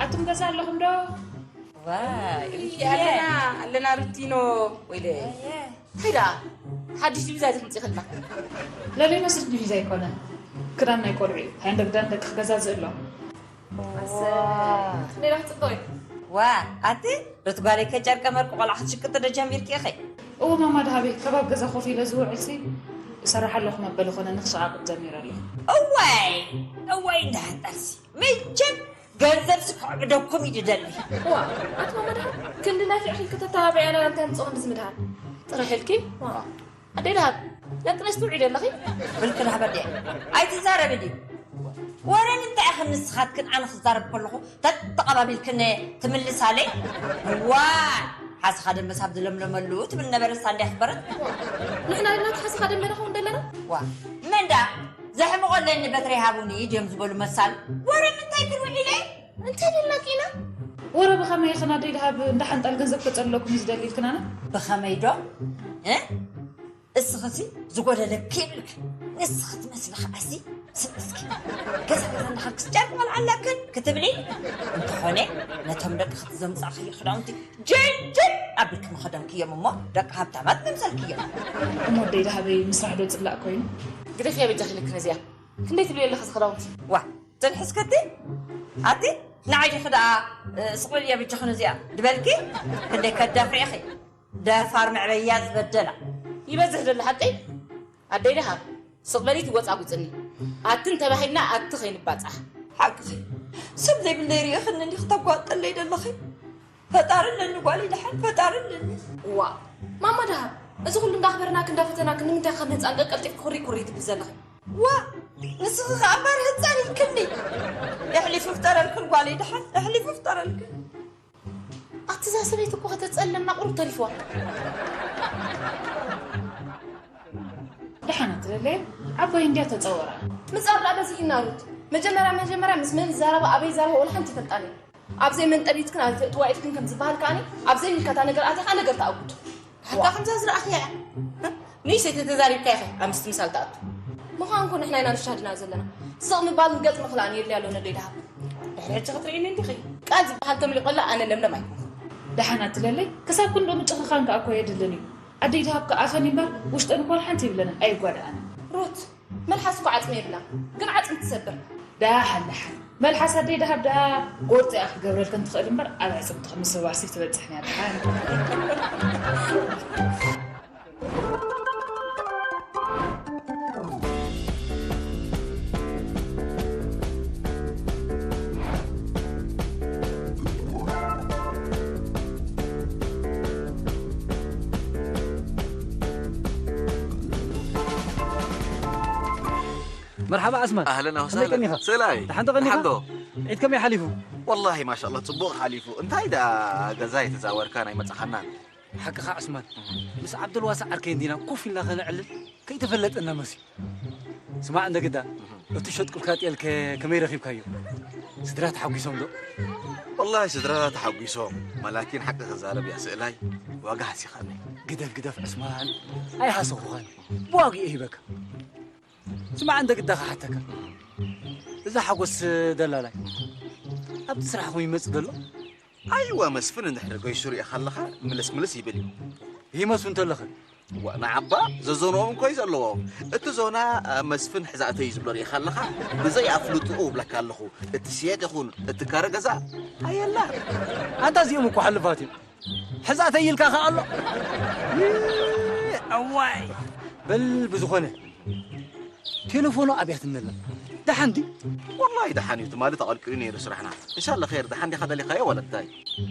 ኣቱም ገዛ ኣለኹም ዶ? ዋይ፣ ኣለና፣ ኣለና ሩቲኖ። ወይለ። እንታይ ደኣ? ሓድሽ ዲቪዛ ዲኺ ምጺኽልና? ለለይ መስል ዲቪዛ ኣይኮነን። ክዳን ናይ ቆልዑ እዩ። ሃይ እንደ ክዳን ደቂ ክገዛዝእ ኣሎ። ኣሰይ። ክንደይ ደኣ ክጽብቕ እዩ? ዋ፣ ኣቲ ሩት ጓለይ ከጨርቀ መርቂ ቆልዓ ክትሽቅጥ ዶ ጀሚርኪ ኢኺ? እዎ ማማ ደሃበይ፣ ከባብ ገዛ ኮፍ ኢለ ዝውዕልሲ እሰርሕ ኣለኹ መበሊ ኮነ ንኽሸቓቕጥ ጀሚረ ኣለኹ። እዋይ፣ እዋይ እንዳሃንጠርሲ። መቸም ገንዘብ ስክዕብደኩም እዩ ዝደሊ። ዋ፣ ኣቲ ማማ ደሃብ፣ ክንዲ ናይ ፍዕኺ ከተተባብዕያና እንታይ ኣምጽኦ ክንዲ ዝምድሃብ? ጥራሕ ኢልኪ? ዋ። ኣደይ ደሃብ፣ ደቂ ኣንስትዮ ውዒ ደለኺ? ብልኪ ደሃብ ኣደይ፣ ኣይትዛረቢ ድዩ? ወረ ንምንታይ ኢኽን ንስኻትክን ኣነ ክዛረብ ከለኹ ተተቐባቢልክን ትምልሳለይ? ዋ፣ ሓስኻ ደንበስ ኣብ ዝለምለመሉ ትብል ነበረ፣ እሳ እንድያ ክበረት። ንሕና ኢልና ሓስኻ ደንበ ንኸውን ደለና? ዋ፣ መን ደኣ ዘሕምቖለኒ በትሪ ሃቡኒ ድዮም ዝበሉ መሳሉ? ወረ ምንታይ ክንውዒለ? እንታይ ደለና ኪና? ወረ ብኸመይ ኢኽን ኣደይ ደሃብ እንዳ ሓንጣል ገንዘብ ከጸልለኩም እዩ ዝደሊ ኢልክናና? ብኸመይ ዶ? እ? እስኽሲ ዝጎደለኪ የብልክን። ንስኺ ትመስሊ ከኣሲ ስቕ እስኪ። ገዛ ገዛ እንዳኸድክስ ጨርቂ ቆልዓ ኣለክን ክትብሊ? እንተኾነ ነቶም ደቅኺ ዘምጻእኽዮ ክዳውንቲ ጀንጀን ኣቢልኪ ምኸደንክዮም እሞ ደቂ ሃብታማት መምሰልክዮም። እሞ ኣደይ ደሃበይ ምስራሕ ዶ ጽላእ ኮይኑ? ግደፍያ በጃኺ ልክ ነዚኣ። ክንደይ ትብሊ ኣለኺ እዚ ክዳውንቲ? ዋ፣ ጽንሒ እስከቲ። ኣቲ ንዓይ ዲኺ ደኣ፣ እ፣ ስቕ በልያ በጃኺ ነዚኣ ድበልኪ? ክንደይ ከዳፍሪ ኢኺ? ደፋር መዕበያ ዝበደላ። ይበዝሕ ዘሎ ሓቀይ? ኣደይ ደሃብ፣ ስቕ በሊ ትወጻጉጽኒ። ኣትን ተባሂልና ኣቲ ከይንባጻሕ። ሓቅኺ። ሰብ ዘይብለይ ርኢኽኒ እንዲኺ ተጓጠለይ ደለኺ። ፈጣሪ ኣለኒ ጓለይ ደሓን፣ ፈጣሪ ኣለኒ። ዋ፣ ማማ ደሃብ፣ እዚ ኩሉ እንዳኽበርናክ እንዳፈተናክ ንምንታይ ከም ህጻን ቀልጢፍኪ ኩሪ ኩሪ ትብሊ ዘለኺ? ዋ፣ ንስኺ ኸኣ እምበር ህጻን ኢልክኒ። የሕሊፉ ፍጠረልክን ጓለይ ደሓን፣ የሕሊፉ ፍጠረልክን። ኣቲ እዛ ሰበይቲ እኮ ከተጸልለና ቁሩብ ተሪፍዋ። ደሓን ኣትለለየ፣ ዓባይ እንድያ ተጸወራ። ምጻር ደኣ በዚሕና ሩት። መጀመርያ መጀመርያ ምስ መን ይዛረባ ኣበይ ይዛረባ ወላ ሓንቲ ይፈልጣን እየ። ኣብ ዘይመንጠሊትክን ኣብ ዘይእትዋኢትክን ከም ዝበሃል ከኣኒ ኣብ ዘይምልከታ ነገር ኣቲኻ ነገር ተኣጉድ። ሓታ ከምዛ ዝረኣኽያ እያ። ንእሽተይ ተተዛሪብካ ኢኻ ኣብ ምስትምሳል ትኣቱ። ምዃን እኮ ንሕና ኢና ንሻድና ዘለና። ስቕ ምባልን ገጽ ምኽላእን የድልያ ኣሎ ነደይ ደሃብ። ድሕሪ ሕጂ ክትርእይኒ እንዲኺ። ቃል ዝበሃል ተምሊቖላ ኣነ ለምለም ኣይኮንኩን። ደሓን ኣትለለይ፣ ክሳብ ክንዶ ምጭኽኻን ከኣ እኮ የድልን እዩ። ኣደይ ደሃብ ከኣ ኣፈን እምበር ውሽጠን እኳ ሓንቲ ይብለንን ኣይጓድኣንን። ሩት፣ መልሓስ እኮ ዓጽሚ የብላን፣ ግን ዓጽሚ ትሰብር። ደሓን ደሓን። መልሓስ ኣደይ ደሃብ ደኣ ጎርጢኣ ክገብረልክን ትኽእል እምበር ኣብ ኣዕጽምትኽን ምስባርሲ ትበጽሕን እያ ደሓን። መርሓባ ዓስማን። ኣህለን ከመይ ወሰህለን። ቀኒኻ? ስእላይ። ደሓን ዶ ቀኒኻ? ደሓን ዶ? ዒድ ከመይ ሓሊፉ? ወላሂ ማሻኣላህ ጽቡቕ ሓሊፉ። እንታይ ደኣ ገዛ ኣይተዛወርካን ኣይመጻኻናን? ሓቅኻ ዑስማን። ምስ ዓብደልዋሳዕ ዓርከይ እንዲና ኮፍ ኢልና ከነዕልል ከይተፈለጠና መስዩ። ስማዕ እንደ ግዳ፣ እቲ ሸጥኩልካ ጤል ከ ከመይ ረኺብካዮ? ስድራ ተሓጒሶም ዶ? ወላሂ ስድራ ተሓጒሶም። መላኪን ሓቂ ክዛረብ እያ ስእላይ። ዋጋ ሃሲኻኒ። ግደፍ ግደፍ ዑስማን። ኣይሃሰኹኻን። ብዋግኡ ሂበካ። ስማዕ እንደ ግዳ ክሓተካ። እዛ ሓጎስ ደላላይ ኣብቲ ስራሕኹም ይመጽእ ዘሎ? ኣይዋ መስፍን እንድሕር ገይሱ ሪኢኻ ኣለኻ ምልስ ምልስ ይብል እዩ። ይመስሉ እንተለኸ? ዋ ንዓባ ዘዞንኦም እኮ እዩ ዘለዎ። እቲ ዞና አ፣ መስፍን ሕዛእተይ እዩ ዝብሎ ሪኢኻ ኣለኻ? ብዘይ ኣፍልጥኡ እብለካ ኣለኹ። እቲ ስየጥ ይኹን እቲ ካረ ገዛ ኣየላ። ኣንታ እዚኦም እኮ ሓልፋት እዮም። ሕዛእተይ ኢልካ ከኣ ኣሎ። እዋይ። በል ብዝኾነ ቴሌፎኑ ኣብያ ትነላ። ደሓን ድዩ? ወላሂ ደሓን እዩ። ትማሊ ተቐልቂሉ ነይሩ ስራሕና። እንሻላ ኸይር፣ ደሓን ዲኻ ደሊኻዮ ወላ እንታይ?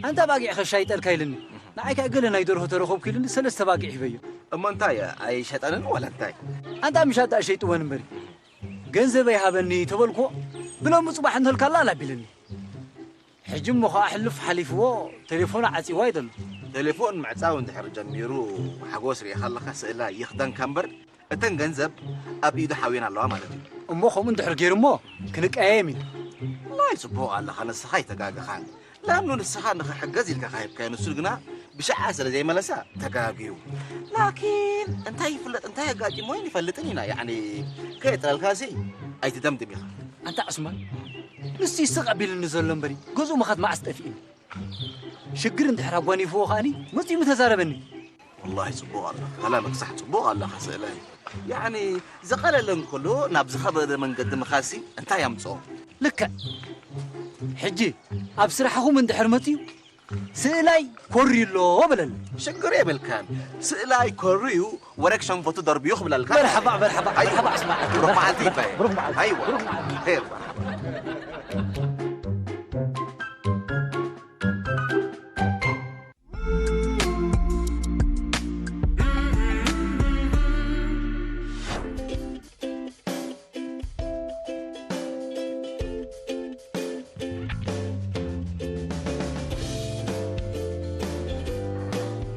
ኣንታ ባጊዕ ኸሻይጠልካ ኢልኒ። ንዓይ ከኣ ገለ ናይ ደርሆ ተረኸብኩ ኢልኒ ሰለስተ ባጊዕ ሂበዮ። እሞ እንታይ ኣይሸጠንን ወላ እንታይ? ኣንታ ምሻጥ ደኣ ሸይጥወን እምበሪ። ገንዘበይ ሃበኒ ተበልኩዎ። ብሎሚ ጽባሕ እንተልካላ ኣላቢለኒ። ሕጂ እሞ ኸኣ ሕልፍ ሓሊፍዎ፣ ቴሌፎኑ ዓጺዋ እዩ ዘሎ። ቴሌፎን ምዕጻው እንድሕር ጀሚሩ፣ ሓጎስ ርኢኻ ኣለኻ፣ ስእላ ይኽደንካ እምበር፣ እተን ገንዘብ ኣብ ኢዱ ሓውየን ኣለዋ ማለት እዩ። እሞ ከምኡ እንድሕር ገይሩ እሞ ክንቀያየም ኢና። ላይ ጽቡቕ ኣለኻ፣ ንስኻ ኣይተጋገኻን። ለኣኑ ንስኻ ንኽሕገዝ ኢልካ ካሂብካዮ፣ ንሱ ግና ብሽዓ ስለ ዘይመለሳ ተጋግዩ። ላኪን እንታይ ይፍለጥ እንታይ ኣጋጢሞ ይንፈልጥን ኢና። ያዕኒ ከየጥረልካሲ ኣይትደምድም ኢኻ። ኣንታ ዑስማን፣ ንሱ ይስቕ ኣቢሉኒ ዘሎ እምበሪ ገዝኡ ምኻድ መዓስ ጠፊእኒ። ሽግር እንድሕር ኣጓኒፍዎ ከኣኒ መጺኡ ምተዛረበኒ። ወላሂ ጽቡቕ ኣለኻ። ከላመክ ሳሕ ጽቡቕ ኣለኻ ስእላይ። ያዕኒ ዝቐለለ እንከሎ ናብ ዝኸበደ መንገዲ ምኻሲ እንታይ ኣምጽኦ? ልክዕ። ሕጂ ኣብ ስራሕኹም እንድሕር መጺኡ ስእላይ ኮርዩ ኣሎ በለኒ። ሽግር የብልካን። ስእላይ ኮርዩ ወረክ ሸንፈቱ ደርብዩ ክብለልካ። መርሓባ፣ መርሓባ፣ ኣይ፣ መርሓባ ኣስማዕ። ብሩኽ መዓልቲ ይባየ። ብሩኽ መዓልቲ። ኣይዋ። ብሩኽ መዓልቲ። ሄር መርሓባ።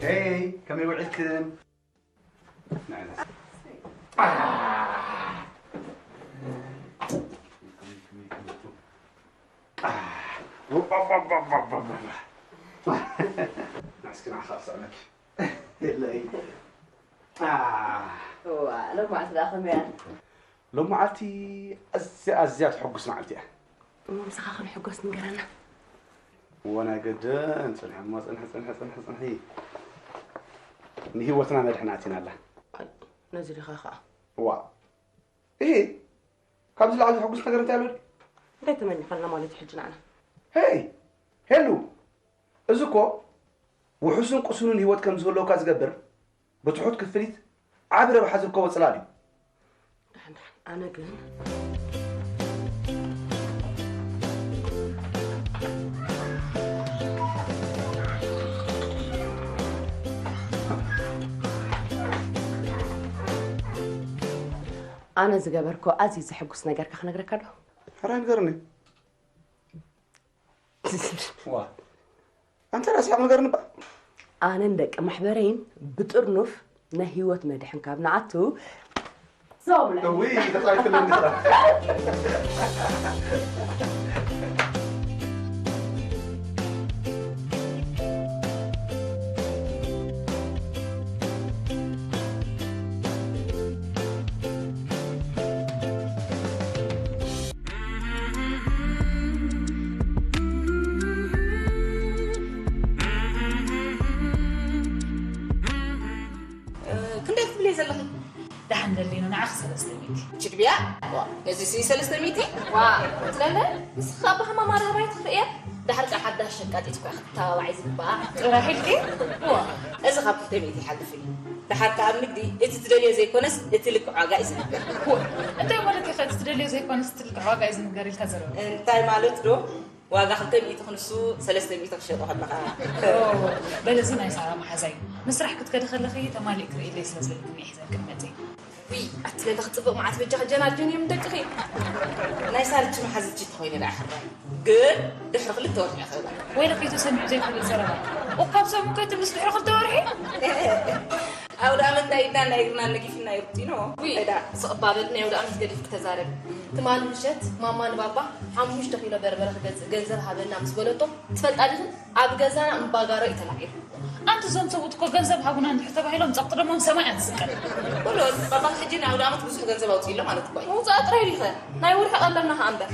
ሄይ፣ ከመይ ውዒልክን? ንዕለስ። ንዕስኪ ንዓኻ ክስዕመኪ። የለይ። እዋ፣ ሎማዓንቲ ደኣ ከመይ እያ? ሎማዓንቲ ኣዝያ፣ ኣዝያ ተሐጉስ መዓልቲ እያ። እሞ ምሳኻ ክንሕጎስ ንገረና። እወ፣ ናይ ገድን ጽንሒ እሞ፣ ጽንሒ፣ ጽንሒ፣ ጽንሒ፣ ጽንሒ። ንህይወትና መድሕን ኣቲናላ። ኣይ፣ ነዚ ዲኻ ኸኣ? እዋ። እሂ፣ ካብዚ ላዕሊ ዘሐጉስ ነገር እንታይ ኣሎ ድዩ? እንታይ ተመኒኻልና ማለት እዩ ሕጂ ንዓና? ሄይ፣ ሄሉ፣ እዚ እኮ ውሑስን ቅሱንን ህይወት ከም ዝህልወካ ዝገብር፣ ብትሑት ክፍሊት ዓቢ ረብሓ ዝርከቦ ጽላል እዩ። ደሓን፣ ደሓን። ኣነ ግን ኣነ ዝገበርኮ ኣዝዩ ዘሐጉስ ነገርካ ክነግረካ ዶ? ሕራይ ንገርኒ። ዋ። ኣንተ ራስኻ ንገርኒ እባ። ኣነን ደቂ ማሕበረይን ብጥርኑፍ ናይ ህይወት መድሕን ካብ ንኣቱ ዘው ብላ። እውይ፣ ተጻዊትለኒ ጥራሕ። ክንደይ ክትብልዮ ዘለኺ? ደሓን ደሊኑ ንዓኺ ሰለስተ ሚእቲ። ችድብያ? ዋ፣ ነዚ ሲ ሰለስተ ሚእቲ? ዋ፣ ትለለ? ንስኻ ብሃማ ማራባይ ትኽእል እያ? ዳሕር ከ ሓዳሽ ሸቃጢት እኳ ክትተባባዕ እዩ ዝግባኣ። ጥራሕ ኢልኪ? ዋ፣ እዚ ካብ ክልተ ሚእቲ ይሓልፍ እዩ። ደሓር ከኣ ኣብ ንግዲ እቲ ትደልዮ ዘይኮነስ እቲ ልክዕ ዋጋ እዩ ዝነገር። ዋ፣ እንታይ ማለት እዩ ከ እቲ ትደልዮ ዘይኮነስ እቲ ልክዕ ዋጋ እዩ ዝንገር ኢልካ ዘረባ? እንታይ ማለት ዶ? ዋጋ ክልተ ሚእቲ ክንሱ ሰለስተ ሚእቲ ክሸጦ ከለኻ። ኦ፣ በል እዚ ናይ ሳራ መሓዛ እዩ። ምስራሕ ክትከዲ ከለኺ ተማሊእ ክርእየለይ ስለ ዝደለኹ እየ ሒዘልክን መፅየ። ውይ፣ ኣቲ ለለ ክፅብቕ መዓት በጃኺ ጀናጅን እዮም ደቅኺ። ናይ ሳርቺ መሓዝቺ ተኾይነ ደኣ ሕራይ። ግን ድሕሪ ክልተ ወርሒ እያ ክህባ። ወይለ ከይተሰሚዑ ዘይፈልጥ ዘረባ። እኳ ብሰሙ ከይትምልስ ድሕሪ ክልተ ወርሒ? ኣውደ ኣመት ናይ ኢድና ናይ እግርና ነጊፍና ይርጢኖ። ውይ፣ እዳ። ስቕ ባበል ናይ ኣውደ ኣመት ገዲፍክ ተዛረብ። ትማሊ ምሸት ማማ ንባባ ሓሙሽተ ኪሎ በርበረ ክገዝእ ገንዘብ ሃበና ምስ በለቶ፣ ትፈልጣ ዲኺ? ኣብ ገዛና እምባጋሮ እዩ ተላዒሉ። ኣንቲ እዞም ሰብኡት እኮ ገንዘብ ሃቡና እንድሕር ተባሂሎም ጸቕጢ ደሞም ሰማይ እያ ትስቀል። ኩሉ ባባ ሕጂ ናይ ኣውደ ኣመት ብዙሕ ገንዘብ ኣውጺእሎ ማለት እኮ እዩ። ምውጻእ ጥራይ ዲኸ? ናይ ወርሒ ቀለብና ከኣ እምበር።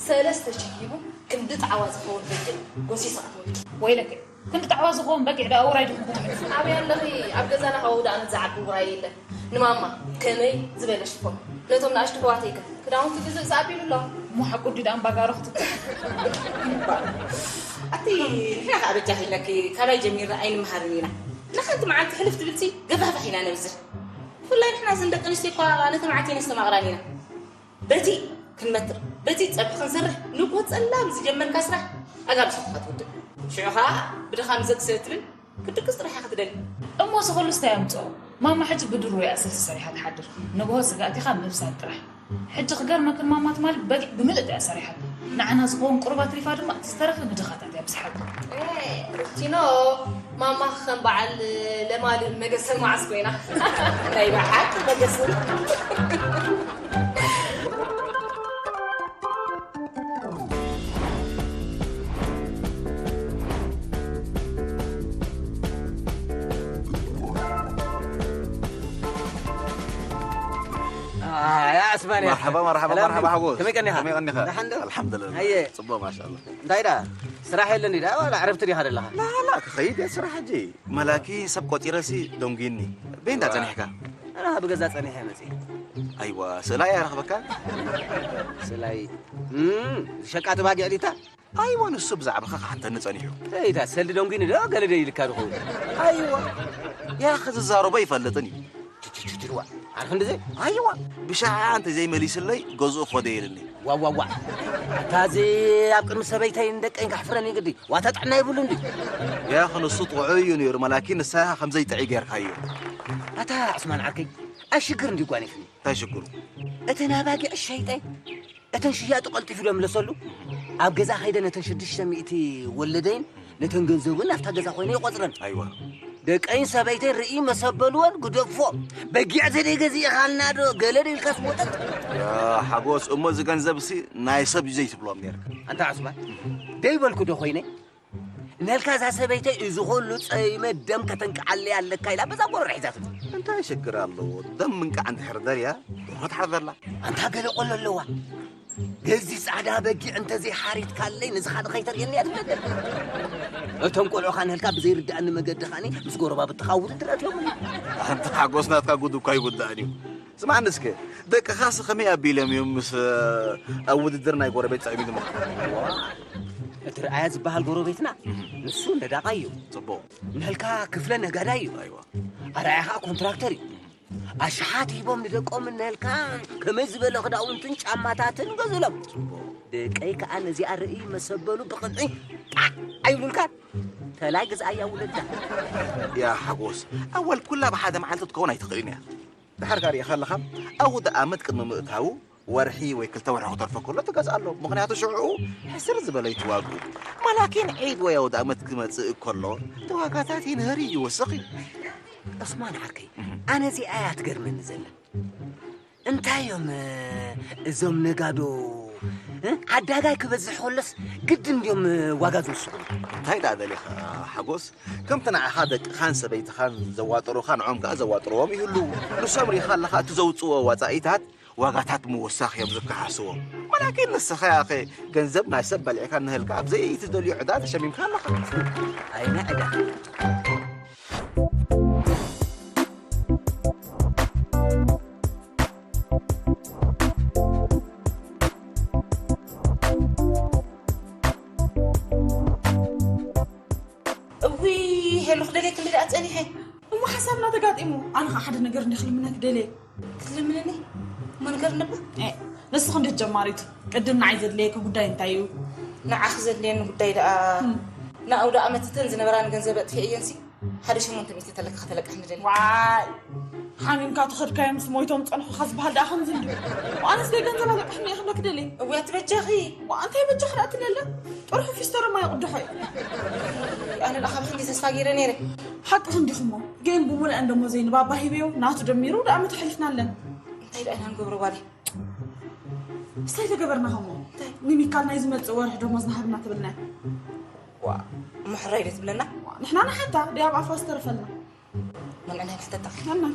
ሰለስተ ሽሕ ሂቡ ክንዲ ጣዕዋ ዝኸውን በጊዕ ጎሲሱ ኣትወልኪ። ወይለኪ፣ ክንዲ ጣዕዋ ዝኸውን በጊዕ ደኣ ውራይ ዲኹም ክትሕልፉ? ኣበይ ኣለኺ? ኣብ ገዛና ካብ ኣውደ ኣመት ዝዓቢ ውራይ የለን። ንማማ ከመይ ዝበለ ሽፎን፣ ነቶም ንኣሽቱ ኣሕዋተይ ከ ክዳውንቲ ግዝእ ዝኣቢሉ ኣሎ። እሞ ሓቁ ድዩ ደኣ እምባጋሮ ክትብሊ? ኣቲ ንሕና ከኣ በጃኺ ኢልናኪ ካባይ ጀሚርና ኣይንመሃርን ኢና። ንሓንቲ መዓልቲ ሕልፍ ትብልሲ ገፋሕፋሕ ኢና ነብዝሕ። ብፍላይ ንሕና እዘን ደቂ ኣንስትዮ እኳ ነተባዕትዮ ነስተማቕራን ኢና። በቲ ክንመትር፣ በቲ ጸብሒ ክንሰርሕ፣ ንግሆ ጸላም ዝጀመርካ ስራሕ ኣጋምሽ ኢኻ ትውድእ። ሽዑ ኸኣ ብድኻም ዘግ ስለ ትብል፣ ክትድቅስ ጥራሕ ኢኻ ትደሊ። እሞ እዚ ኹሉስ እንታይ ኣምጽኦ? ማማ ሕጂ ብድሮ እያ ስልሲ ሰሪሓ ትሓድር። ንግሆ ስጋ ኣቲኻ ምብሳል ጥራሕ። ሕጂ ክገርመክን ማማ ትማሊ በጊዕ ብምልእታ እያ ሰሪሓ። ንዓና ዝኸውን ቁሩብ ኣትሪፋ ድማ እቲ ዝተረፈ ንድኻታት እያ ኣብዚሓ። ኤ፣ ሩቲኖ፣ ማማ ከም በዓል ለማሊ መገሰን መዓስ ኮይና? ናይ ብሓቂ መገሰን። ኣያ ኣስማንያ መርሓባ መርሓባ መርሓባ ሓጎስ ከመይ ቀኒኻ ከመይ ቀኒኻ ደሓን ዶ ኣልሓምዱሊላህ ኣየ ጽቡቕ ማሻኣላ እንታይ ዳ ስራሕ የለን ዳ ዋላ ዕረፍቲ ዲኻ ዘለኻ ላላ ክኸይድ እየ ስራሕ ሕጂ መላኪ ሰብ ቆጺረሲ ደንጉይኒ በይንዳ ጸኒሕካ ኣና ብገዛ ጸኒሐ መጺ ኣይዋ ስእላይ ኣረኽበካ ስላይ እም፣ ሸቃጢ ባጊዕ ዲታ ኣይዋ ንሱ ብዛዕባኻ ክሓተኒ ጸኒሑ ተይታ ሰልዲ ደንጉይኒ ዶ ገለ ደ ኢልካ ድኸውን ኣይዋ ያ ክዝዛረቦ ይፈልጥን እዩ ችችችችዋ ዓርፊ እንደዚ ኣይዋ ብሻዓ እንተ ዘይመሊስለይ ገዝኡ ክኸደ የልኒ ዋዋዋ ኣታ እዚ ኣብ ቅድሚ ሰበይተይ ንደቀይን ካሕፍረኒ ግዲ ዋታ ጥዕና ይብሉ እንዲ ያ ክንሱ ጥዑይ እዩ ነይሩ መላኪን ንሳ ከም ዘይጥዒ ጌርካዮ ኣታ ዕስማን ዓርከይ ኣሽግር እንዲ ጓኒፍኒ እንታይ ሽግሩ እቲ ናባጊዕ ሸይጠ እተን ሽያጡ ቀልጢፉ ዶ ምለሰሉ ኣብ ገዛ ከይደ ነተን ሽዱሽተ ሚእቲ ወለደይን ነተን ገንዘብን ናብታ ገዛ ኮይነ ይቆፅረን ኣይዋ ደቀይን ሰበይተይ ርኢ መሰበልወን ግደፎ በጊዕ ተደይ ገዚእኻልና ዶ ገለ ዶ ኢልካ ስሞጠጥ ሓጎስ እሞ እዚ ገንዘብ ሲ ናይ ሰብ እዩ ዘይትብሎም ነርካ ኣንታ ዕስማን ደይበልኩ ዶ ኮይነ ነልካ እዛ ሰበይተይ እዚ ኩሉ ፀይመ ደም ከተንቅዓለይ ኣለካ ኢላ በዛ ጎረር ሒዛትኒ እንታይ ሽግር ኣለዎ ደም ምንቃዕ እንድሕር ደልያ ክትሓርደላ ኣንታ ገለ ቆሎ ኣለዋ ገዚ ፃዕዳ በጊዕ እንተዘይሓሪድካለይ ንዝኻ ንኸይተርእየኒ እያ ትብለኒ እቶም ቆልዑ ካንህልካ ብዘይርድኣኒ መገዲ ኻኒ ምስ ጎረባብትኻ ውድድር ኣትዮም ኣንቲ ሓጎስ ናትካ ጉድ እኳ ይውዳእን እዩ ስማዕኒ እስከ ደቅኻስ ከመይ ኣቢሎም እዮም ምስ ኣብ ውድድር ናይ ጎረቤት ፀሚዱ ምዃን እቲ ርኣያ ዝበሃል ጎረቤትና ንሱ ነዳቓ እዩ ፅቡቅ ንህልካ ክፍለ ነጋዳይ እዩ ኣይዋ ኣርኣያ ከዓ ኮንትራክተር እዩ ኣሽሓት ሂቦም ንደቆም እነልካ ከመይ ዝበለ ክዳውንትን ጫማታትን ገዝሎም ደቀይ ከዓ ነዚኣ ርእይ መሰበሉ ብቕንዒ ጣዕ ኣይብሉልካን ተላይ ግዝኣያ ውለዳ ያ ሓጎስ ኣወል ኩላ ብሓደ መዓልቲ ትከውን ኣይትኽእልን እያ ድሓር ጋር ኢኻ ኣለኻ ኣውደ ኣመት ቅድሚ ምእታዉ ወርሒ ወይ ክልተ ወርሒ ክተርፎ ከሎ ትገዝኣሎ ምክንያቱ ሽዑ ሕስር ዝበለ ይትዋግኡ ማላኪን ዒድ ወይ ኣውደ ኣመት ክመፅእ ከሎ እቲ ዋጋታት ይንህር ይወስኽ እዩ ዑስማን ዓርከይ ኣነ እዚኣ እያ ትገርመኒ ዘላ እንታይ እዮም እዞም ነጋዶ ዓዳጋይ ክበዝሕ ከሎስ ግድን ድዮም ዋጋ ዝውስኹ እንታይ ደኣ ደሊኻ ሓጎስ ከምቲ ንዓኻ ደቅኻን ሰበይትኻን ዘዋጠሩኻ ንዖም ከኣ ዘዋጥርዎም ይህልዉ ንሶም ሪኻ ኣለኻ እቲ ዘውፅእዎ ዋፃኢታት ዋጋታት ምውሳኽ እዮም ዝከሓስዎ መላኪን ንስኻ ያኸ ገንዘብ ናይ ሰብ በሊዕካ ንህልካ ኣብ ዘይትደልዮ ዕዳ ተሸሚምካ ኣለኻ ኣይነ ዕዳ እውይ ሄሉ ክደልየኪ እንዲ ደኣ ጸኒሐ እሞ ሓሳብና ተጋጢሙ ኣነ ኸዓ ሓደ ነገር እንዲ ክልምነኪ ደልየ ክትልምንኒ እሞ ንገርኒ እባ ንስኺ እንዲ ጀማሪት ቅድም ንዓይ ዘድለየኪ ጉዳይ እንታይ እዩ ንዓኺ ዘድልየኒ ጉዳይ ደኣ ንኣውደ ኣመት እተን ዝነበራኒ ገንዘብ ኣጥፊኤየንሲ ሓደ ሸሞንተ ሚእቲ ተለካ ከተለቅሕኒ ደሊ ዋይ ሓሚምካ ተኸድካዮምስ ሞይቶም ጸንሑኻ ዝበሃል ደኣ ከምዚ እንድዩ ኣነስ ደይ ገንዘብ ኣለቅሕኒ እየ ክብለኪ ደሊ እውይ ኣትበጃኺ እንታይ በጃኺ ደኣ ትለለ ጥርሑ ፊስተርማ ይቕድሖ እዩ ኣነ ደኣ ካብ ክንዲ ተስፋ ገይረ ነይረ ሓቅኺ እንዲኹሞ ግን ብሙሉአን ደሞዘይ ንባባ ሂበዮ ናቱ ደሚሩ ደኣ መተሓሊፍናለን እንታይ ደኣ ኢና ንገብሮ ጓለይ እንታይ ተገበርና ከሞ ንሚካል ናይ ዝመፅእ ወርሒ ደሞዝ ንሃብና ትብልና ዋ እሞ ሕራይ ዶ ትብለና ንሕና ንሓታ ደይ ኣብ ኣፋ ዝተርፈልና መንዕና ንሕተታ ንሕና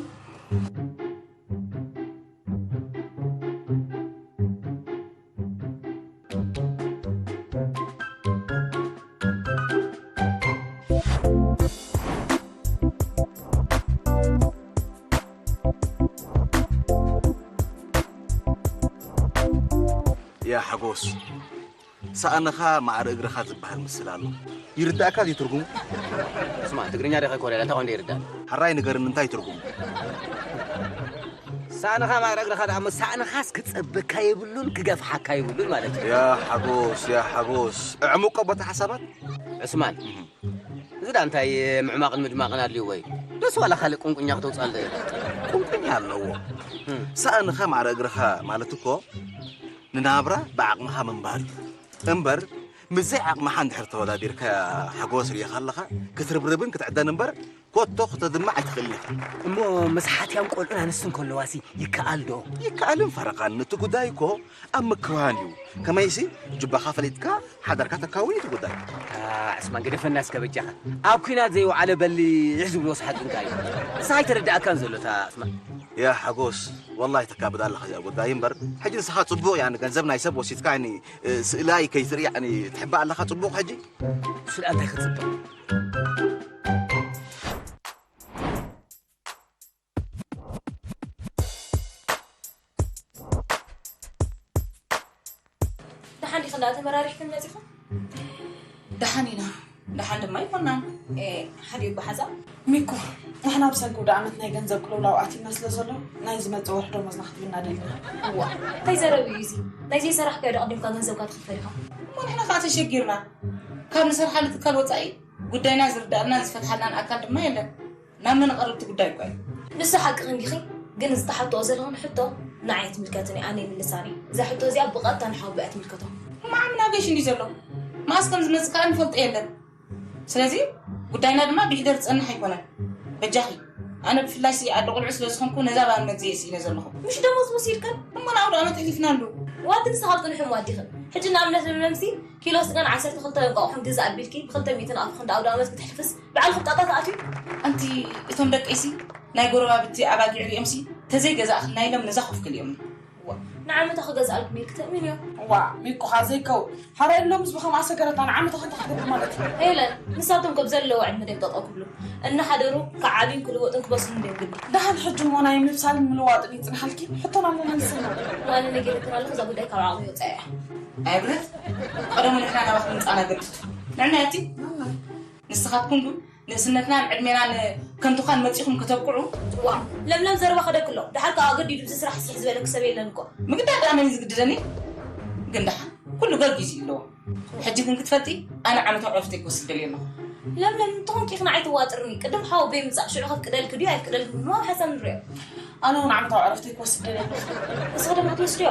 ያ ሓጎስ ሳእንኻ ማዕረ እግርኻ ዝበሃል ምስል ኣሎ ይርዳእካ ድዩ ትርጉሙ ስማ ትግርኛ ዲኻ ኮርያ እንታይ ቆንዶ ይርዳእ ሕራይ ንገርኒ እንታይ ትርጉሙ ሳእንኻ ማዕረ እግርኻ ደኣ እሞ ሳእንኻስ ክጸበካ የብሉን ክገፍሓካ የብሉን ማለት እዩ ያ ሓጎስ ያ ሓጎስ እዕሙቆ ቦታ ሓሳባት ዕስማን እዚ ዳ እንታይ ምዕማቕን ምድማቕን ኣድልይዎ እዩ ደስ ዋላ ካልእ ቁንቁኛ ክተውፅኣሉ ዶ ቁንቁኛ ኣለዎ ሳእንኻ ማዕረ እግርኻ ማለት እኮ ንናብራ ብዓቕምኻ ምንባር እዩ እምበር ምስዚ ዓቕምኻ እንድሕር ተወዳዲርካ ሓጎስ ርኢኻ ኣለኻ ክትርብርብን ክትዕደን እምበር ኮቶ ክተድምዕ ኣይትኽእልን ኢኻ። እሞ ምስ ሓትያም ቆልዑን ኣንስትን ከለዋሲ ይከኣል ዶ? ይከኣልን ፈረቓን እቲ ጉዳይ እኮ ኣብ ምክዋን እዩ። ከመይሲ ጁባኻ ፈሊጥካ ሓዳርካ ተካውን እዩ እቲ ጉዳይ። ኣታ ዕስማን ግደፈና እስከ በጃኻ። ኣብ ኲናት ዘይወዓለ በሊሕ ዝብሎ ሰሓቅ እንታይ እዩ? ንስኻ ኣይተረድኣካን ዘሎ እታ ዕስማን። ያ ሓጎስ ወላሂ ተካብድ ኣለኻ እዚኣ ጉዳይ እምበር ሕጂ ንስኻ ጽቡቕ ያኒ ገንዘብ ናይ ሰብ ወሲድካ ያኒ ስእላይ ከይትርኢ ያኒ ትሕባእ ኣለኻ ጽቡቕ ሕጂ። ስለ እንታይ ክጽብቕ? ደሓን ዲኺ እንዳ ተመራሪሕክን መጺኹም? ደሓን ኢና። ደሓን ድማ ኣይኮናን። ሓዲኡ ብሓዛ ሚኮ፣ ንሕና ብሰንኪ ውደ ዓመት ናይ ገንዘብ ቅልውላው ኣቲና ስለ ዘሎ ናይ ዝመጽእ ወርሒ ደሞዝና ክትብልና ደሊና። እዋ፣ እንታይ ዘረብ እዩ እዚ? ናይ ዘይሰራሕካዮ ዶ ኣቐዲምካ ገንዘብካ ትኽፈል ኢኻ? እሞ ንሕና ከዓ ተሸጊርና። ካብ ንሰርሓሉ ትካል ወፃኢ ጉዳይና ዝርዳእልናን ዝፈትሓልናን ኣካል ድማ የለን። ናብ መን ቐርብቲ ጉዳይ እኳ እዩ። ንሱ ሓቅኺ እንዲኺ፣ ግን እዚ ትሓትኦ ዘለኽን ሕቶ ንዓይ ኣይትምልከትን እዩ፣ ኣነ ይምልሳ እየ። እዛ ሕቶ እዚኣ ብቐጥታ ንሓወቦይ እያ ትምልከቶ። እሞ ዓምና ገሽ እንድዩ ዘሎ፣ መኣስ ከም ዝመጽእ ከኣ ንፈልጦ የለን። ስለዚ ጉዳይና ድማ ብሕደር ዝጸንሕ ኣይኮነን። በጃኺ፣ ኣነ ብፍላይ ኣደ ቁልዑ ስለ ዝኾንኩ ነዛ ባን መግዝየ ስኢነ ዘለኹ። ምሽ ደሞዝ ወሲድክን? እሞ ንኣውደ ኣመት ኣሕሊፍናሉ። ዋዲ ንስኻ ኣብ ጽንሑ እሞ ኣዲኽን። ሕጂ ንኣብነት ለምለምሲ ኪሎ ስጋን ዓሰርተ ክልተ እንቋቑሖን ግዛእ ኣቢልኪ ብኽልተ ሚእትን ኣፉ ክንዲ ኣውደ ኣመት ክተሕልፍስ በዓልኹም ጣጣ ተኣትዩ። ኣንቲ እቶም ደቀይሲ ናይ ጎረባብቲ ኣባጊዕ ሪኦምሲ ተዘይ ገዛእኽልና ኢሎም ነዛ ኮፍ ክልዮም። ንዓመታ ክገዝኣልኩም ኢልኪ ተእሚንዮ። ዋእ ሚኮኻ ዘይከውን። ሓራይ ሎምስ ብኸምኣ ሰገረታ ንዓመታ ክንታ ሓደግኩ ማለት እዩ። ሄለን ንሳቶም ከብ ዘለዋ ዕድመ ደም ጠጠው ክብሉ እናሓደሩ ክዓብዩን ክልወጡን ክበስሉን ደም ግዲ። ደሓን ሕጂ እሞ ናይ ምብሳልን ምልዋጥን ይጽንሓልኪ። ሕቶና እሞ መልስልና። ዋለ ነጊረክን ኣለኹ እዛ ጉዳይ ካብ ዓቕሚ ወጻኢ እያ። ኣይ ብረት ቀደሙ ንሕና ናባኹም ምጻና ገድፍቱ። ንዕና እቲ ንስኻትኩም ግን ንእስነትናን ዕድሜናን ከም ትዃን መጺኹም ከተብቅዑ። ዋእ ለምለም ዘረባ ከደክሎ ደሓር ከዓ ኣገዲዱ ብዚ ስራሕ ስርሕ ዝበለኪ ሰብ የለን እኮ። ምግዳል ደኣ መን እዩ ዝግድደኒ? ግን ደሓን ኩሉ ገር ጊዜ ኣለዎ። ሕጂ ግን ክትፈልጢ ኣነ ዓመታዊ ዕረፍተይ ክወስድ ደልየ ኣለኹ። ለምለም እንተኾንኪ ኢኺ ንዓይ ትዋጥርኒ ቅድም ሓወቦይ ምጻእ ሽዑ ከፍቅደልኪ ድዩ ኣይፍቅደልኪ ምንዋብ ሓሳብ ንሪኦ። ኣነ እውን ዓመታዊ ዕረፍተይ ክወስድ ደልየ ኣለኹ። ንስኺ ድማ ትወስድዮ?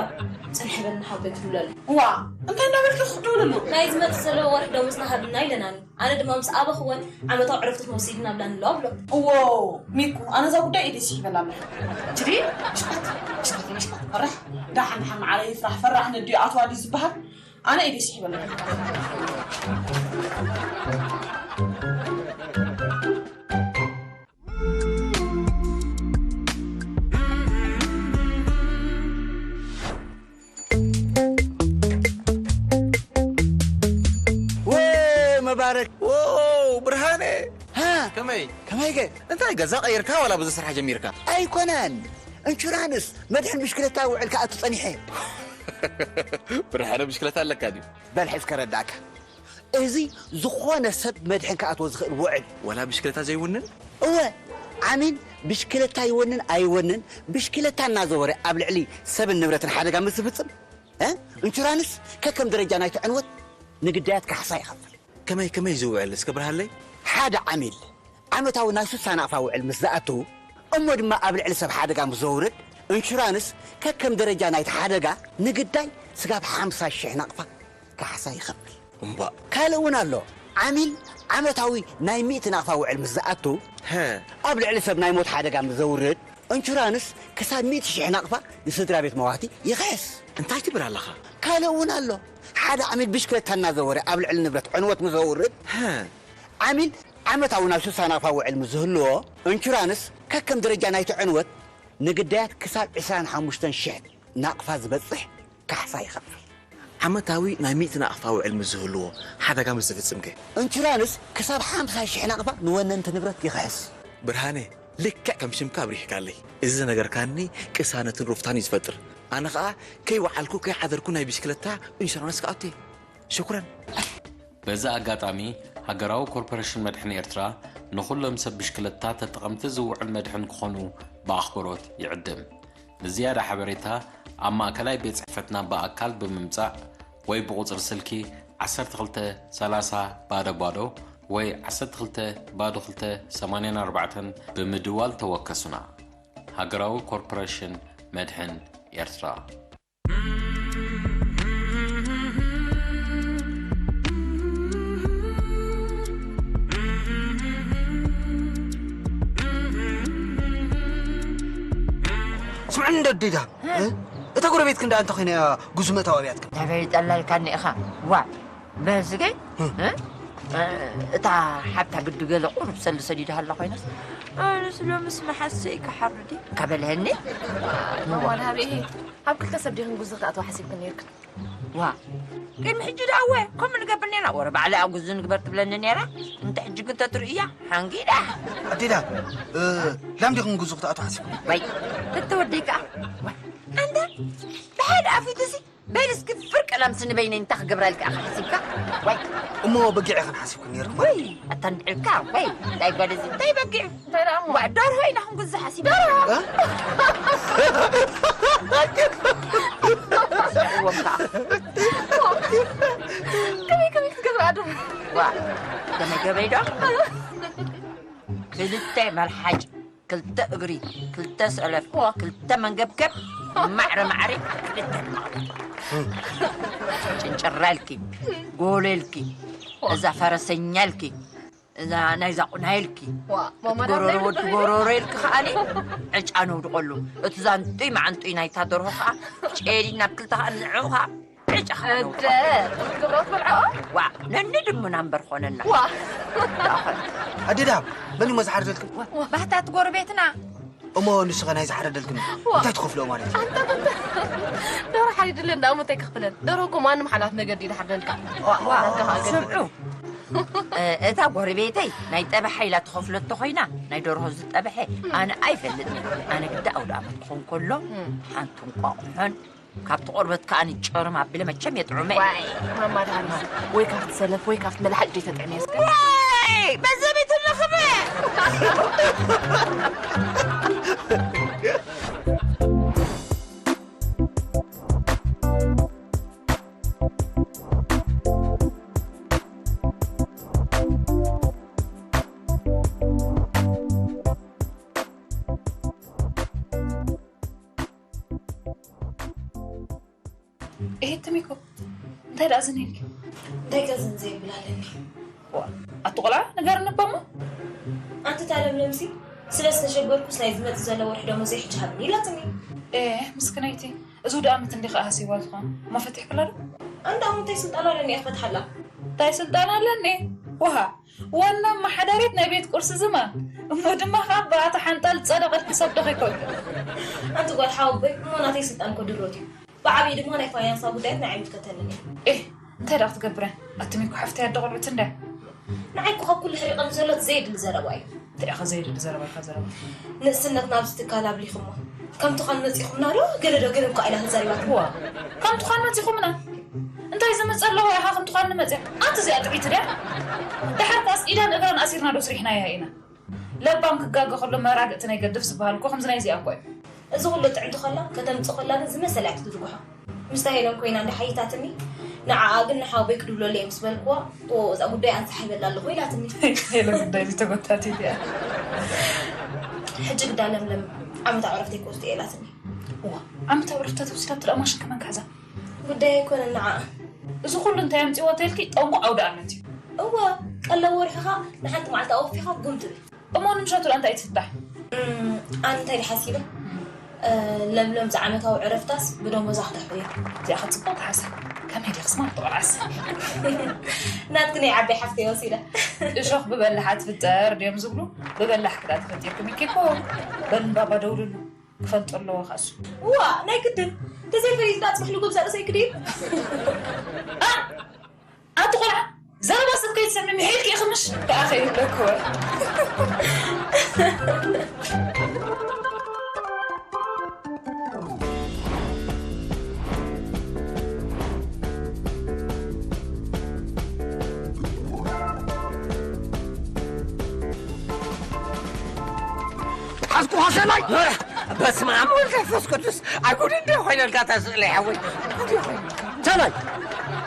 ጽንሒ በልና ሓወቦይ ክድውለሉ። ዋእ እንታይ እንዳበልኪ ክትድውልሉ? ናይ ዝመጽእ ዘሎ ወርሒ ደሞዝና ሃብና ኢለናኒ። ኣነ ድማ ምስ ኣበኽወን ዓመታዊ ዕረፍቲ ክንወስድ ኢና ብላኒ ኣሎ ኣብሎ። እዎ ሚኩ ኣነ እዛ ጉዳይ ኢደይ ስሒበላ ኣለኹ። ትዲ ምሽቃት ምሽቃት ምሽቃት ፈራሕ ዳሓን ሓን ዓረ ይፍራሕ ፈራሕ ነዲኡ ኣትዋ ድዩ ዝበሃል ኣነ ኢደይ ስሒበላ ኣለኹ። መባረክ ብርሃነ ከመይ ከመይከ እንታይ ገዛ ቀይርካ ዋላ ብዙ ስራሕ ጀሚርካ ኣይኮነን እንሹራንስ መድሕን ብሽክለታ ውዕል ክኣቱ ጸኒሐ ብርሃነ ብሽክለታ ኣለካ ድዩ በል ሕዝ ከረዳእካ እዚ ዝኾነ ሰብ መድሕን ክኣትዎ ዝኽእል ውዕል ዋላ ብሽክለታ ዘይውንን እወ ዓሚል ብሽክለታ ይወንን ኣይወንን ብሽክለታ እናዘወረ ኣብ ልዕሊ ሰብን ንብረትን ሓደጋ ምስ ዝፍጽም እ? ኢንሹራንስ ከከም ደረጃ ናይቲ ዕንወት ንግዳያት ካሕሳ ይኸፍል። ከመይ ከመይ ዝውዕል እስከ ብርሃለይ? ሓደ ዓሚል ዓመታዊ ናይ ሱሳ ናቕፋ ውዕል ምስ ዝኣቱ እሞ ድማ ኣብ ልዕሊ ሰብ ሓደጋ ምስ ዘውርድ ኢንሹራንስ ከከም ደረጃ ናይቲ ሓደጋ ንግዳይ ስጋብ ሓምሳ ሽሕ ናቕፋ ካሕሳ ይኸፍል። እምባእ። ካልእ እውን ኣሎ። ዓሚል ዓመታዊ ናይ ሚእቲ ናቕፋ ውዕል ምስ ዝኣቱ፣ ኣብ ልዕሊ ሰብ ናይ ሞት ሓደጋ ምስ ዘውርድ፣ ኢንሹራንስ ክሳብ ሚእቲ ሽሕ ናቕፋ ንስድራ ቤት መዋቲ ይኽሕስ። እንታይ ትብል ኣለኻ? ካልእ እውን ኣሎ። ሓደ ዓሚል ብሽክለታ እናዘወረ ኣብ ልዕሊ ንብረት ዕንወት ምስ ዘውርድ፣ ዓሚል ዓመታዊ ናይ ሱሳ ናቕፋ ውዕል ምስ ዝህልዎ፣ ኢንሹራንስ ከከም ደረጃ ናይቲ ዕንወት ንግዳያት ክሳብ ዕስራን ሓሙሽተን ሽሕ ናቕፋ ዝበጽሕ ካሕሳ ይኸፍል። ዓመታዊ ናይ ሚእቲ ናቕፋ ውዕል ምስ ዝህልዎ ሓደጋ ምስ ዝፍጽም ከ? ኢንሹራንስ ክሳብ ሓምሳ ሽሕ ናቕፋ ንወነንቲ ንብረት ይኽሕስ። ብርሃነ፣ ልክዕ ከም ሽምካ ኣብሪህካለይ። እዚ ዝነገርካኒ ቅሳነትን ሩፍታን እዩ ዝፈጥር። ኣነ ኸኣ ከይወዓልኩ ከይሓደርኩ ናይ ብሽክለታ ኢንሹራንስ ክኣቱ እየ። ሽኩረን። በዚ ኣጋጣሚ ሃገራዊ ኮርፖሬሽን መድሕን ኤርትራ ንኹሎም ሰብ ብሽክለታ ተጠቐምቲ ዝውዕል መድሕን ክኾኑ ብኣኽብሮት ይዕድም። ንዝያዳ ሓበሬታ ኣብ ማእከላይ ቤት ጽሕፈትና ብኣካል ብምምጻእ ወይ ብቑጽሪ ስልኪ ዓሰርተ ክልተ ሰላሳ ባዶ ባዶ ወይ ዓሰርተ ክልተ ባዶ ክልተ ሰማንያን ኣርባዕተን ብምድዋል ተወከሱና። ሃገራዊ ኮርፖሬሽን መድሕን ኤርትራ። እንደ ዲዳ እታ ጎረቤትክ እንዳ እንተ ኮይነ ጉዝ መእታው ኣብያትክ። ተበይ ጠላልካ እኒኢኻ። ዋ በዝገይ እታ ሓብታ ግዲ ገለ ቁሩብ ሰሊ ሰዲዳ ሃላ ኮይነስ ኣነስ ሎምስ መሓሰይ ክሓርዲ ከበልሀኒ። ማማ ንሃብኤ ኣብ ክልተ ሰብ ዲኽን ጉዝ ክትኣትዋ ሓሲብክን ነይርክን? ዋ ቅድሚ ሕጂ ደኣ እወ ከምኡ ንገብር ነርና። ወረ ባዕላ ጉዝ ንግበር ትብለኒ ነይራ። እንተ ሕጂ ግን ተትርእያ ሓንጊዳ። ኣዴዳ ላም ዲኽን ጉዝ ክትኣትዋ ሓሲብክን? ወይ እተወደይ ከኣ። ዋ ኣንታ ብሓደ ኣፊትሲ በል እስኪ ፍርቂ ላምሲ ንበይነይ እንታይ ክገብረልካ ኢኻ ሓሲብካ? ወይ እሞ በጊዕ ኢኽን ሓሲብክን ነይርኩም? ወይ ኣታ እንድዕልካ ወይ እንታይ ጓል እዚ እንታይ በጊዕ እንታይ ደኣ እሞ? ዋ ደርሆ ኢና ክንግዝእ ሓሲብና። ደርሆ? እ? ስዕዎም ከኣ። ከመይ ከመይ ክትገብራ ደርሆ? ዋ ከመይ ገበይ ዶ? ክልተ መልሓጭ ክልተ እግሪ፣ ክልተ ሰለፍ፣ ዋ። ክልተ መንገብገብ፣ ማዕረ ማዕረ፣ ክልተ ድማ። ጭንጭራልኪ፣ ጎሌልኪ፣ እዛ ፈረሰኛልኪ፣ እዛ ናይዛ ቁናይልኪ፣ ዋ፣ ማማ እቲ ጎሮሮ ዳብላይ ወዲ ጎሮሮ ኢልኪ ከኣኒ፣ ዕጫ ነውድቐሉ። እቲ ዛንጡይ መዓንጡይ ናይታ ደርሆ ከኣ፣ ጨዲ ናብ ክልተ ከኣ ንዕኡ ከኣ፣ ዕጫ ከኣ እደ፣ ነውድቐሉ። ክትገብሮ ትበልዖ? ዋ፣ ነኒ ድሙና እምበር ኾነና። ዋ። ኣዴ ደሃብ፣ መን እሞ ዝሓርደልክን? ዋ፣ ባህታ እቲ ጎረቤትና። እሞ ንሱ ኸ ናይ ዝሓረደልክን ዋ። እንታይ ትኸፍልኦ ማለት እዩ? ኣንታ፣ ኣንታ። ደርሆ ሓሪድለን ደኣ እሞ እንታይ ክኽፍለን? ደርሆ እኮ ማንም ሓላፍ ነገር ድዩ ዝሓርደልካ? ዋ፣ ዋ፣ ናትካ ኸኣ ገ- ስምዑ። እ፣ እታ ጎረቤተይ ናይ ጠበሐ ኢላ ትኸፍሎ እንተኾይና፣ ናይ ደርሆ ዝጠበሐ ኣነ ኣይፈልጥን እየ። ኣነ ግዳ ኣውደ ዓመት ክኾን ከሎ፣ እም። ሓንቲ እንቋቑሖን ካብቲ ቆርበት ከኣ ንጨርም ኣቢለ መቸም የጥዑመ። ዋይ፣ ማማ ደሃንስ፣ ወይ ካብቲ ሰለፍ ወይ ካብቲ መላሓጭ ደይ ተጥዕመ እስከ። ዋይ፣ በዘቢት ንኽበ። ኤህ፣ ትም እኮ። እንታይ ደኣ ዝኒኤልኪ? እንታይ ከ ዝን ዘይብል ኣለኒ? ዋ፣ ኣቲ ቆልዓ፣ ንገርኒ እባ እሞ። ኣንቲ እታ ለምለምሲ፣ ስለ ዝተሸገርኩስ ናይ ዝመጽእ ዘሎ ወርሒ ደሞዘይ ሕጂ ሃብኒ ኢላትኒ። ኤህ፣ ምስክነይቲ። እዚ ውድእ ዓመት እንዲኻ ሃሲባትኻ። እሞ ፈቲሕክላ ዶ? ኣንዳ እሞ እንታይ ስልጣን ኣለኒ እየ ክፈትሓላ? እንታይ ስልጣን ኣለኒ? ውሃ። ዋና ኣመሓዳሪት ናይ ቤት ቁርሲ ዝማ፣ እሞ ድማ ኸዓ ብኣታ ሓንጣል ጸደቐት ክሰብዶ ከይኮን። ኣንቲ ጓል ሓወቦይ፣ እሞ ናተይ ስልጣን እኮ ድሮት እዩ። ብዓብዪ ድማ ናይ ፋይናንሳዊ ጉዳያት ንዓይ ምትከተልን እዩ። ኤህ፣ እንታይ ደኣ ክትገብረ? ኣቲ ሚኮ ሓፍተይ ኣደ ቆልዑት እንደ። ንዓይ እኮ ካብ ኩሉ ሕሪቐኒ ዘሎ እቲ ዘየድሊ ዘረባ እዩ። እንታይ ኢኻ ዘየድሊ ዘረባ ኢኻ ዘረባ? ንእስነትና ኣብዚ ትካል ኣብሊኹሞ። ከም ትዃን መጺኹምና ዶ? ገለ ዶ ገለ እኳ ኢላ ተዛሪባትኒ። ዋ፣ ከም ትዃን መጺኹምና? እንታይ ዝመጽእ ኣለዎ ኢኻ ከም ትዃን ንመጽእ? ኣንቲ እዚኣ ጥዕይቲ ድያ? ደሓር ከኣስ ኢዳን እግራን ኣሲርና ዶ ስሪሕናያ ኢና? ለባም ክጋገ ከሎ መራግእቲ ናይ ገድፍ ዝበሃል እኮ ከምዚ ናይ እዚኣ እኮ እዩ። እዚ ኩሉ ጥዕምቲ ከላ፣ ከተምጽእ ከላ ግን ዝመሰላ እያ ትድርጉሖ። ምስታ ሄለን ኮይና እንዳ ሓይታትኒ፣ ንዓኣ ግን ንሓወቦይ ክድውለሉ እየ ምስ በልክዋ፣ ኦ፣ እዛ ጉዳይ ኣንሳሕ ይበላ ኣለኹ ኢላትኒ። ሄለን ጉዳይ እዚ ተጎታቲት እያ። ሕጂ ግዳ ለምለም ዓመታዊ ዕረፍተይ ክወስድ እየ ኢላትኒ። እዋ፣ ዓመታዊ ዕረፍታ ተወሲዳ ትረኣ ማሽን ከመን ክሕዛ? ጉዳይ ኣይኮነን ንዓኣ። እዚ ኩሉ እንታይ ኣምጺእዎ ተልኪ? ጠንቁ ኣውደ ኣመት እዩ። እወ፣ ቀለብ ወርሕኻ ንሓንቲ መዓልቲ ኣወፊኻ ጉም ትብል። እሞ ንምሸቱ ደኣ እንታይ ትፍታሕ? እም፣ ኣነ እንታይ ድየ ሓሲበ? እ፣ ለምለም ዝዓመታዊ ዕረፍታስ ብደሞዛ ክተሕብዮ። እዚኣ ኸ ጽቡቕ ሓሳብ። ከመይ ድየ ክስማዕ ትቆልዓስ? ናትኪ ናይ ዓባይ ሓፍተይ ወሲዳ። እሾኽ ብበላሓ ትፍጠር ድዮም ዝብሉ? ብበላሕኪ ደኣ ተፈጢርኩም ኢኪ እኮ። በል ንባባ ደውልሉ። ክፈልጦ ኣለዎ ከኣ እሱ። እዋ፣ ናይ ግድን። ተዘይፈሊጡ ደኣ ጽባሕ ንጉም ዘርእሰይ ክድይብ። ኣ! ኣቲ ቆልዓ፣ ዘረባ ሰብ ከይትሰምዒ ምሒልኪ ኢኺ ምሽ? ደኣ ከይብለኪ ወ። ሓዝኩኻ ሰማይ! በስመ ኣብ ወልድ መንፈስ ቅዱስ። ኣይ ጉድ እንደ ኮይነልካ እታ ስእለይ ሓወይ። ጉድ እየ ኮይነልካ። ሰማይ!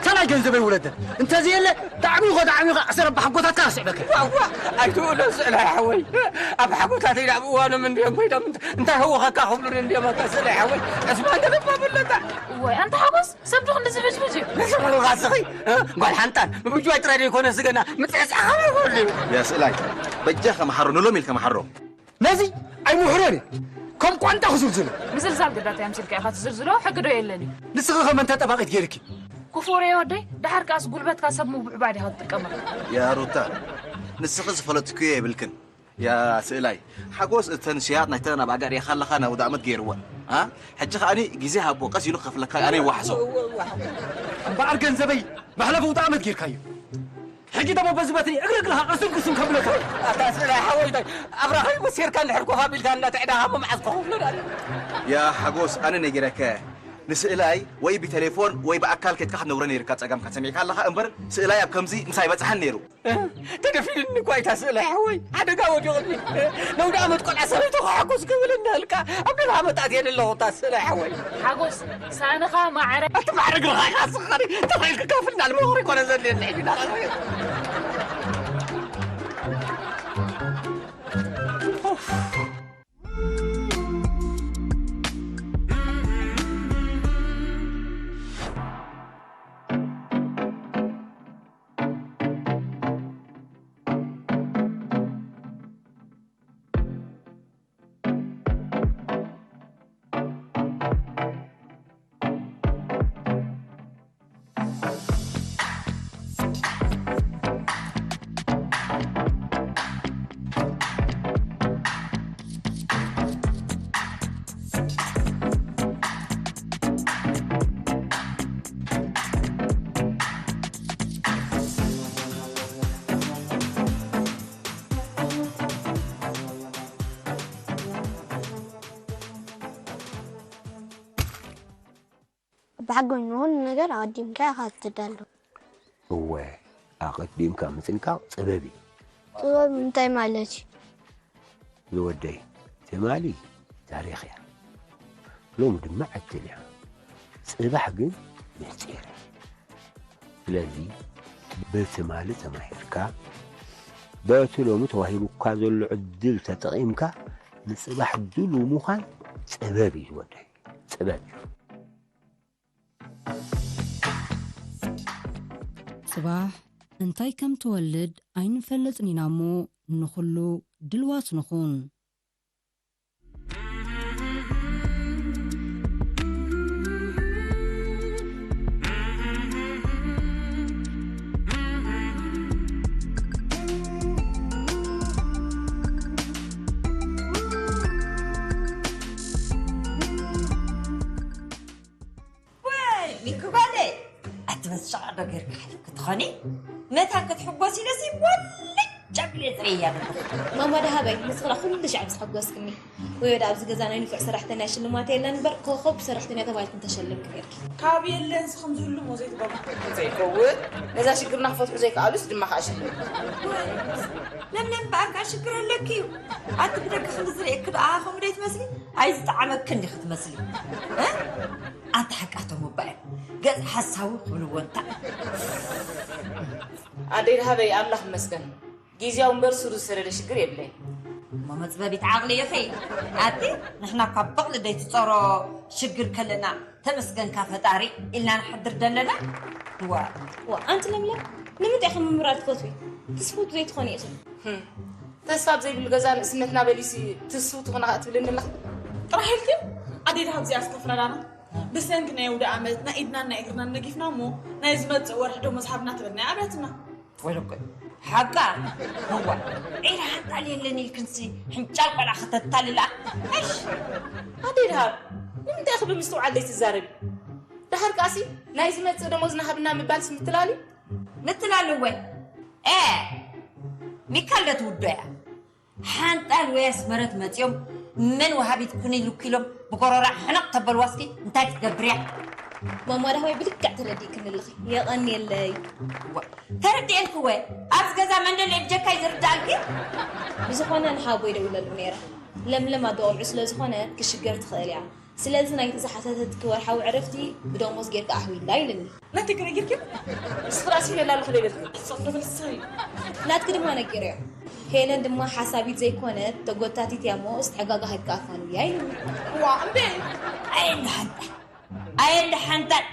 ሰማይ ገንዘበይ ውለደ። እንተዘየለ፣ ዳዕሚኾ፣ ዳዕሚኾ፣ ኣሰር ኣባ ሓጎታትካ ኣስዕበካ። ዋዋ፣ ኣይትውሎ ስእለይ ሓወይ። ኣብ ሓጎታተይ ናብ እዋኖም እንድዮም ኮይኖም፣ እንታይ ህወኸካ ክብሉን እንድዮም ኣታ ስእለይ ሓወይ። ቀስማ እንደ ልባ ብለታ። እዋይ፣ ኣንታ ሓጎስ፣ ሰብ ዶ ክንዲ ዝሕጅ ሕጅ እዩ? ንስምዑ ኻስኺ፣ እ? ጓል ሓንጣን፣ ብብጅዋይ ጥራይ ዘይኮነ ስገና፣ ምጥዕጻ ኸመይ ይኾን እዩ? ያ ስእላይ፣ በጃኻ መሓሮ፣ ንሎም ኢልካ መሓሮ። ነዚ ኣይምሕሮን እየ። ከም ቋንጣ ክዝልዝሎ። ምዝልዛል ግዳታ የምስልካ ኢኻ ትዝልዝሎ፣ ሕጊ ዶ የለን እዩ? ንስኺ ኸ መን ተጠባቒት ገይርኪ? ክፉር እየ ወደይ፣ ደሓር ከኣስ ጉልበትካ ሰብ ምብዕባዕ ዲኻ ትጥቀመሉ? ያ ሩታ፣ ንስኺ ዝፈለጥክዮ የብልክን። ያ ስእላይ፣ ሓጎስ እተን ሽያጥ ናይተን ኣብ ኣጋር ኢኻ ኣለኻ ናብ ውዳእ ዓመት ገይርወን። ኣ? ሕጂ ከኣኒ ግዜ ሃቦ፣ ቀስ ኢሉ ክኸፍለካ፣ ኣነ ይዋሕሶ። እምበኣር ገንዘበይ መሕለፊ ውዳእ ዓመት ጌርካዮ። ሕጂ ደሞ በዚ በትሪ እግሪ እግርኻ ቅስም ቅስም ከብለካ። ኣታ ስእላይ ሓወይታይ፣ ኣብራኸይ ወሲርካ እንድሕር ኮፍ ኣቢልካ እንዳትዕዳኻ መዓዝ ክኸፍሎ ዳኣ? ያ ሓጎስ፣ ኣነ ነጊረከ። ንስእላይ ወይ ብቴሌፎን ወይ ብኣካል ከድካ ክትነግሮ ነይርካ ጸገምካ ሰሚዕካ ኣለኻ እምበር፣ ስእላይ ኣብ ከምዚ ምሳይ በጽሓን ነይሩ። ተደፊንኒ እኳ እታ ስእላይ ሓወይ፣ ሓደጋ ወዲቑኒ። ነውዲ ዓመት ቆልዓ ሰበይቱ ከሓጉስ ክብል እንዳልካ ኣብ ደልሃ መጣት እየ ዘለኹ እታ ስእላይ ሓወይ። ሓጎስ፣ ሳእንኻ ማዕረ። ኣቲ ማዕረ ግርኻ ኢኻ ስኻሪ፣ ተኸይልክ ካፍልና ልመኽሪ ኮነ ዘድልየኒ ሒድና። ብሓቂ ኮይኑ ንኹሉ ነገር ኣቐዲምካ ኢኻ ትዳሎ። እወ፣ ኣቐዲምካ ምጥንቃቕ ጥበብ እዩ። ጥበብ እንታይ ማለት እዩ? ዝወደይ፣ ትማሊ ታሪኽ እያ። ሎሚ ድማ ዕድል እያ። ጽባሕ ግን ምስጢር እዩ። ስለዚ፣ በትማሊ ተማሂርካ፣ በቲ ሎሚ ተዋሂቡካ ዘሎ ዕድል ተጠቒምካ፣ ንጽባሕ ድሉው ምዃን ጥበብ እዩ ዝወደይ። ጥበብ እዩ። ጽባሕ እንታይ ከም ትወልድ ኣይንፈልጥን ኢና እሞ፣ ንኹሉ ድልዋት ንኹን። ወይ ሚኪ ጓለይ፣ ኣቲ በዚ ሸቓቕ ዶ ጌርካ ሓሊፍኪ ትኾኒ? መታን ክትሕጎስ ኢለሲ ወልጭ ኣቢለ ጽሬያ ኣለኹ። ማማ ደሃበይ፣ ንስኺ ደኣ ኩሉ ሻዕ ምስ ሓጎስክኒ። ወይ ወደ ኣብዚ ገዛ ናይ ንፉዕ ሰራሕተኛ ሽልማት የለን እምበር፣ ኮኾብ ሰራሕተኛ ተባሂልክን ተሸለምኪ ኔርኪ። ካብ የለን ዝኽም ዝህሉ እሞ ዘይትገብሩ። ዘይከውን፣ ነዛ ሽግርና ክፈትሑ ዘይከኣሉስ ድማ ከኣ ሽልም። ለምለም በኣካ ሽግር ኣለኪ እዩ። ኣቲ ብደገ ክንዲ ዝርእየኪ ደኣ ከምኡ ደይ ትመስሊ? ኣይዝጠዓመክን ዲኺ ትመስሊ? እ? ኣታ ሓቃቶም እባ እዮም። ገጽ ሓሳዊ ክብልዎ እንታ። ኣደይ ደሃበይ ኣምላኽ ይመስገን። ግዝያዊ እምበር ስሩ ዝሰደደ ሽግር የብለይ። እሞ መጽበቢት ዓቕሊ ኢኺ። ኣቲ ንሕና እኳ በቕሊ ደይ ትጸሮ ሽግር ከለና ተመስገንካ ፈጣሪ ኢልና ንሓድር ደለና። ዋ። ዋ፣ ኣንቲ ለምለም፣ ንምንታይ ኢኺ ምምራር ትፈትዊ? ትስፉት ዘይትኾኒ ኢኺ። ህም። ተስፋ ኣብ ዘይብሉ ገዛ ንእስነትና በሊሲ ትስፉ ትኾና ከኣ ትብልኒ ኣለኻ? ጥራሕ ኢልኪ ኣደይ ደሃብ እዚኣ ዝተፍረዳና። ብሰንኪ ናይ ውደ ዓመት ናይ ኢድናን ናይ እግርናን ነጊፍና እሞ ናይ ዝመጽእ ወርሒ ደሞዝ ሃብና ትብል ናይ ኣብያትና። ወይለኮ ሓቃ። እዋ፣ ዒራ ሓንጣል የለን ኢልክንሲ ሕንጫል ቆልዓ ከተታልላ። እሽ፣ ኣደይ ደሃብ፣ ንምንታይ ኢኺ ብምስትውዓል ዘይትዛረቢ? ደሓር ከኣሲ ናይ ዝመጽእ ደሞዝና ሃብና ምባልስ ምትላል እዩ? ምትላል እወ። ኤ፣ ሚካል ዶ ትውዶ እያ? ሓንጣል ወይ ኣስመረት መጺኦም መን ወሃቢት ኩኒ ኢልኩ ኢሎም ብጎረራ ሕነቕ ተበልዋ እስኪ እንታይ ክትገብር እያ? ማማ ዳህዋይ ብልክዕ ተረዲእክኒ ኣለኺ። የቐንየለይ። ዋ፣ ተረዲኤልኪ ወ? ኣብዚ ገዛ መን ደሎ ብጀካይ ዝርዳእልኪ? ብዝኾነ ንሓቦይ ደውለሉ ነይረ። ለምለም ኣደ ቆልዑ ስለ ዝኾነ ክሽገር ትኽእል እያ። ስለዚ ናይቲ ዝሓተተትኪ ወርሓዊ ዕረፍቲ ብደሞዝ ጌርካ ኣሕዊላ ኢሉኒ። ናተይ ገለ ጌርኪ? ንስኺ ደኣ ስኢነ ኣላ ኣለኹ ዶ ይበልኪ? ጸፍ ንብል ሰሪ። ናትኪ ድማ ነጊረዮ። ሄለን ድማ ሓሳቢት ዘይኮነት ተጎታቲት እያ እሞ ዝተሐጋጋ ሃይካ ኣፋንውያ ኢሉኒ። ዋ፣ እምበይ! ኣየ እንዳ ሓንጣል! ኣየ እንዳ ሓንጣል!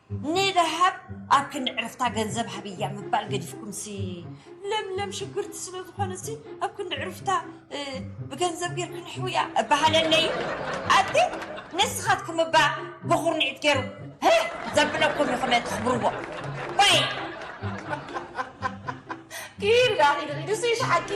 ንደሃብ ኣብ ክንዲ ዕርፍታ ገንዘብ ሃብያ ምባል ገዲፍኩምሲ፣ ለምለም ሽግርቲ ስለ ዝኾነሲ ኣብ ክንዲ ዕርፍታ፣ እ፣ ብገንዘብ ጌርክን ሕውያ እበሃለለይ። ኣቲ ንስኻትኩም እባ ብኹርንዒት ገይሩ፣ ህ፣ ዘብለኩም እዩ ከመይ ትኽብርዎ። ወይ ኪድ ዳኺ ንሱ ይሽሓኪ።